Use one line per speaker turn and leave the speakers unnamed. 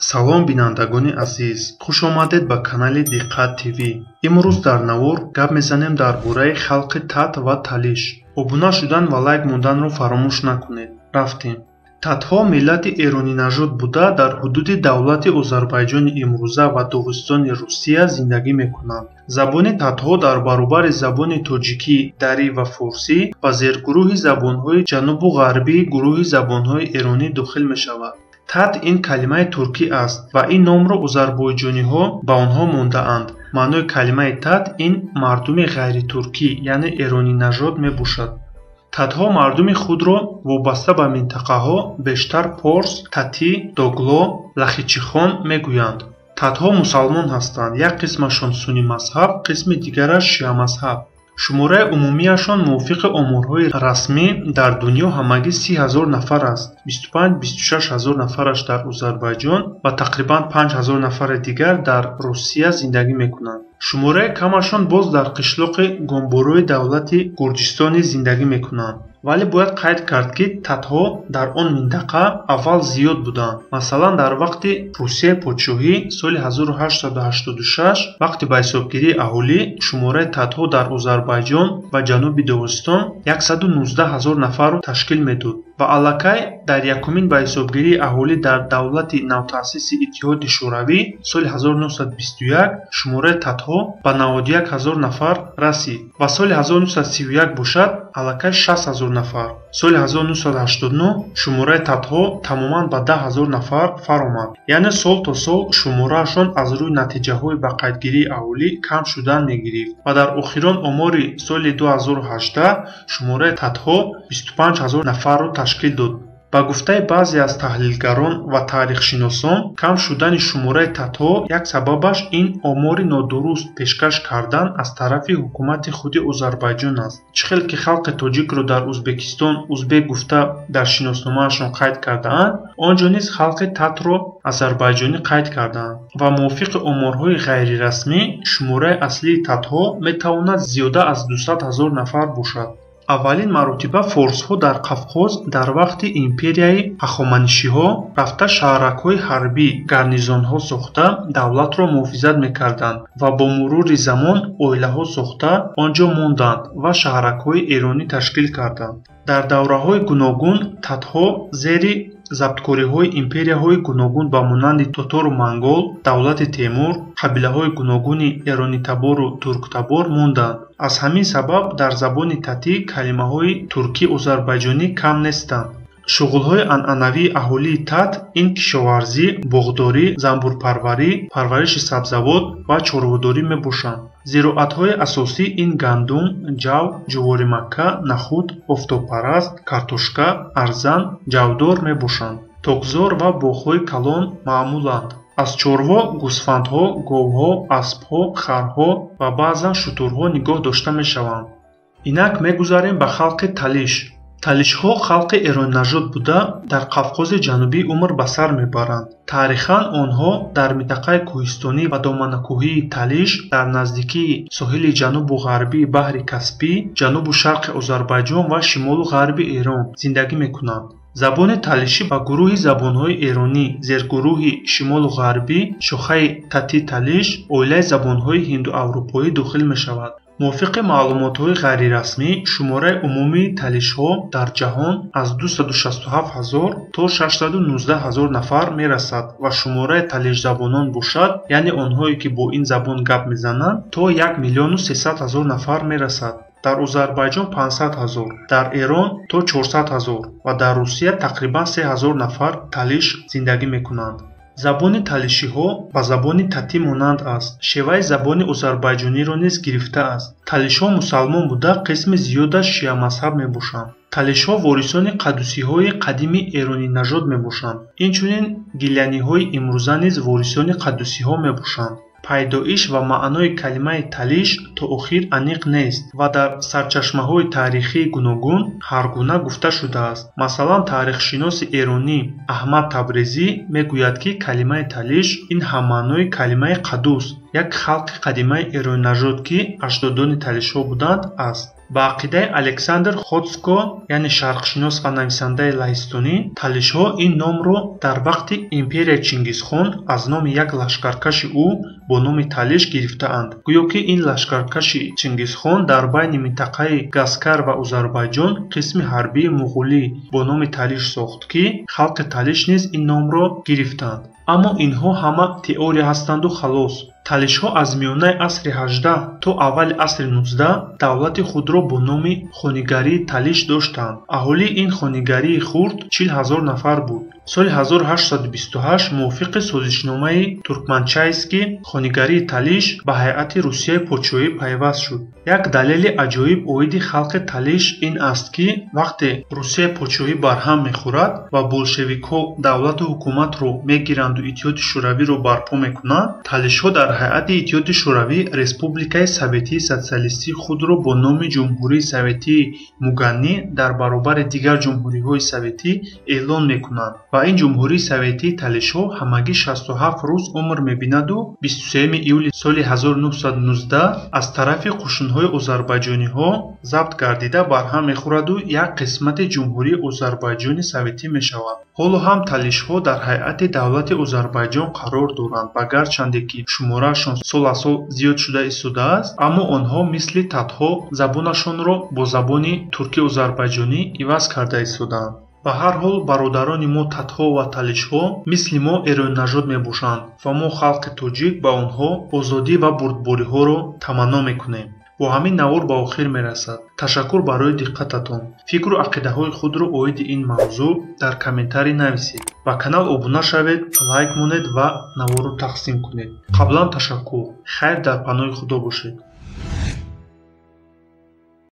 Салом, бинандагони азиз, хуш омадед ба канали Диққат ТВ. Имрӯз дар навор гап мезанем дар бораи халқи Тат ва Талиш. Обуна шудан ва лайк монданро фаромӯш накунед. Рафтем. Татҳо миллати эронинажод буда, дар ҳудуди давлати Озарбойҷони имрӯза ва Доғистони Русия зиндагӣ мекунанд. Забони татҳо дар баробари забони тоҷикӣ, дарӣ ва форсӣ ба зергурӯҳи забонҳои ҷанубу ғарбии гурӯҳи забонҳои эронӣ дохил мешавад. Тат ин калимаи туркӣ аст ва ин номро озарбойҷониҳо ба онҳо мондаанд. Маънои калимаи тат ин мардуми ғайритуркӣ, яъне эронинажод мебошад. Татҳо мардуми худро вобаста ба минтақаҳо бештар порс, татӣ, догло, лахичихон мегӯянд. Татҳо мусалмон ҳастанд, як қисмашон суннӣ мазҳаб, қисми дигараш шиамазҳаб. Шумораи умумиашон мувофиқи оморҳои расмӣ дар дунё ҳамагӣ 30 000 нафар аст. 25-26 ҳазор нафараш дар Озарбойҷон ва тақрибан 5 ҳазор нафари дигар дар Русия зиндагӣ мекунанд. Шумораи камашон боз дар қишлоқи Гомборои давлати Гурҷистон низ зиндагӣ мекунанд. Вале бояд қайд кард, ки татҳо дар он минтақа аввал зиёд буданд. Масалан, дар вақти Русияи подшоҳӣ соли 1886, вақти ба ҳисобгирии аҳолӣ, шумораи татҳо дар Озарбойҷон ва ҷануби Доғистон 119 ҳазор нафарро ташкил медод ва аллакай дар якумин ба ҳисобгирии аҳолӣ дар давлати навтаъсиси Иттиҳоди Шӯравӣ соли 1921 шумораи татҳо ба 91 ҳазор нафар расид ва соли 1931 бошад, аллакай 60 ҳазор нафар. Соли 1989 шумораи татҳо тамоман ба 10 ҳазор нафар фаромад. Яъне сол то сол шумораашон аз рӯи натиҷаҳои ба қайдгирии аҳолӣ кам шудан мегирифт ва дар охирон омори соли 2018 шумораи татҳо 25 ҳазор нафарро ташкил дод. Ба гуфтаи баъзе аз таҳлилгарон ва таърихшиносон, кам шудани шумораи татҳо як сабабаш ин омори нодуруст пешкаш кардан аз тарафи ҳукумати худи Озарбойҷон аст. Чӣ хел ки халқи тоҷикро дар Ӯзбекистон узбек гуфта дар шиносномаашон қайд кардаанд, он ҷо низ халқи татро озарбойҷонӣ қайд кардаанд ва мувофиқи оморҳои ғайрирасмӣ шумораи аслии татҳо метавонад зиёда аз 200 ҳазор нафар бошад. Аввалин маротиба форсҳо дар Қавқоз дар вақти империяи Ҳахоманишиҳо рафта, шаҳракҳои ҳарбӣ, гарнизонҳо сохта, давлатро муҳофизат мекарданд ва бо мурури замон оилаҳо сохта он ҷо монданд ва шаҳракҳои эронӣ ташкил карданд. Дар давраҳои гуногун татҳо зери забткориҳои империяҳои гуногун ба монанди тотору монгол, давлати Темур, қабилаҳои гуногуни эронитабору турктабор монданд. Аз ҳамин сабаб дар забони татӣ калимаҳои туркӣ-озарбойҷонӣ кам нестанд. Шуғлҳои анъанавии аҳолии тат ин кишоварзӣ, боғдорӣ, занбурпарварӣ, парвариши сабзавот ва чорводорӣ мебошанд. Зироатҳои асосӣ ин гандум, ҷав, ҷуворимакка, нахӯд, офтобпараст, картошка, арзан, ҷавдор мебошанд. Токзор ва боғҳои калон маъмуланд. Аз чорво гӯсфандҳо, говҳо, аспҳо, харҳо ва баъзан шутурҳо нигоҳ дошта мешаванд. Инак мегузарем ба халқи Талиш. Талишҳо халқи эронинажод буда, дар Қавқози Ҷанубӣ умр ба сар мебаранд. Таърихан онҳо дар минтақаи кӯҳистонӣ ва доманакӯҳии Талиш дар наздикии соҳили ҷанубу ғарбии баҳри Каспӣ, ҷанубу шарқи Озарбойҷон ва шимолу ғарби Эрон зиндагӣ мекунанд. Забони талишӣ ба гурӯҳи забонҳои эронӣ, зергурӯҳи шимолу ғарбӣ, шохаи тати-талиш, оилаи забонҳои ҳиндуаврупоӣ дохил мешавад. Мувофиқи маълумотҳои ғайрирасмӣ, шумораи умумии талишҳо дар ҷаҳон аз 267 ҳазор то 619 ҳазор нафар мерасад ва шумораи талишзабонон бошад, яъне онҳое ки бо ин забон гап мезананд, то 1 миллиону 300 ҳазор нафар мерасад. Дар Озарбойҷон 500 ҳазор, дар Эрон то 400 ҳазор ва дар Русия тақрибан 3 ҳазор нафар талиш зиндагӣ мекунанд. Забони талишиҳо ба забони татӣ монанд аст, шеваи забони озарбойҷониро низ гирифтааст. Талишҳо мусалмон буда, қисми зиёдаш шиамазҳаб мебошанд. Талишҳо ворисони қадусиҳои қадими эронинажод мебошанд. Инчунин гиляниҳои имрӯза низ ворисони қадусиҳо мебошанд. Пайдоиш ва маънои калимаи талиш то охир аниқ нест ва дар сарчашмаҳои таърихии гуногун ҳар гуна гуфта шудааст. Масалан, таърихшиноси эронӣ Аҳмад Табрезӣ мегӯяд, ки калимаи талиш ин ҳаммаънои калимаи қадус, як халқи қадимаи эронинажод, ки аҷдодони талишҳо буданд, аст. Ба ақидаи Александр Хотско, яъне шарқшинос ва нависандаи лаҳистонӣ, талишҳо ин номро дар вақти империяи Чингизхон аз номи як лашкаркаши ӯ бо номи Талиш гирифтаанд. Гӯё ки ин лашкаркаши Чингизхон дар байни минтақаи Гаскар ва Озарбойҷон қисми ҳарбии муғулӣ бо номи Талиш сохт, ки халқи Талиш низ ин номро гирифтанд. Аммо инҳо ҳама теория ҳастанду халос. Талишҳо аз миёнаи асри 18 то аввали асри 19 давлати худро бо номи Хонигарии Талиш доштанд. Аҳолии ин хонигарии хурд 40 ҳазор нафар буд. Соли 1828 мувофиқи созишномаи Туркманчайский хонигарии Талиш ба ҳайати Русияи подшоҳӣ пайваст шуд. Як далели аҷоиб оиди халқи Талиш ин аст, ки вақте Русияи подшоҳӣ барҳам мехӯрад ва болшевикҳо давлату ҳукуматро мегиранду Иттиҳоди Шӯравиро барпо мекунанд, талишҳо дар ҳайати Иттиҳоди Шӯравӣ Республикаи Советии Социалистии худро бо номи Ҷумҳурии Советии Муганнӣ дар баробари дигар ҷумҳуриҳои советӣ эълон мекунанд ва ин Ҷумҳурии Советии Талишҳо ҳамагӣ 67 рӯз умр мебинаду 23 июли соли 1919 аз тарафи қӯшунҳои озарбойҷониҳо забт гардида барҳам мехӯраду як қисмати Ҷумҳурии Озарбойҷони Советӣ мешавад. Ҳоло ҳам талишҳо дар ҳайати давлати Озарбойҷон қарор доранд ва гарчанде ки шумораашон сол аз сол зиёд шуда истодааст, аммо онҳо мисли татҳо забонашонро бо забони турки-озарбойҷонӣ иваз карда истодаанд. Ба ҳар ҳол, бародарони мо татҳо ва талишҳо мисли мо эроннажод мебошанд ва мо халқи тоҷик ба онҳо озодӣ ва бурдбориҳоро таманно мекунем. Бо ҳамин навор ба охир мерасад. Ташаккур барои диққататон. Фикру ақидаҳои худро оиди ин мавзӯъ дар комментарий нависед. Ба канал обуна шавед, лайк монед ва наворро тақсим кунед. Қаблан ташаккур. Хайр, дар паноҳи Худо бошед.